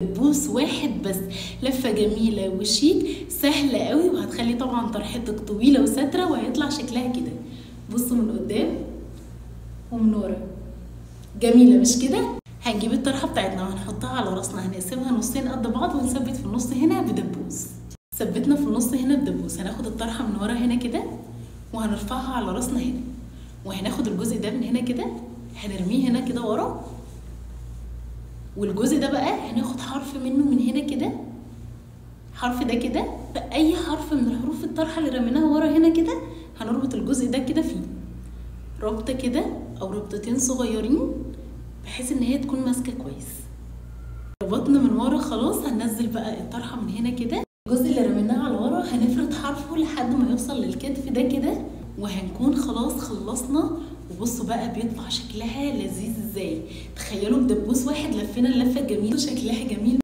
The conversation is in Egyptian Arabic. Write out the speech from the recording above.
دبوس واحد بس، لفه جميلة وشيك سهلة قوي، وهتخلي طبعا طرحتك طويلة وساتره، وهيطلع شكلها كده. بصوا من قدام ومن ورا، جميلة مش كده؟ هنجيب الطرحة بتاعتنا وهنحطها على راسنا، هنقسمها نصين قد بعض ونثبت في النص هنا بدبوس. ثبتنا في النص هنا بدبوس، هناخد الطرحة من ورا هنا كده وهنرفعها على راسنا هنا، وهناخد الجزء ده من هنا كده هنرميه هنا كده ورا، والجزء ده بقى هناخد حرف منه من هنا كده، حرف ده كده، فأي حرف من الحروف الطرحة اللي رميناها ورا هنا كده هنربط الجزء ده كده فيه ربطة كده أو ربطتين صغيرين بحيث إن هي تكون ماسكة كويس. ربطنا من ورا خلاص، هننزل بقى الطرحة من هنا كده، الجزء اللي رميناه على ورا هنفرد حرفه لحد ما يوصل للكتف ده كده، وهنكون خلاص خلصنا. وبصوا بقى بيطلع شكلها لذيذ ازاي، تخيلوا بدبوس واحد لفينا اللفة الجميلة، شكلها جميل.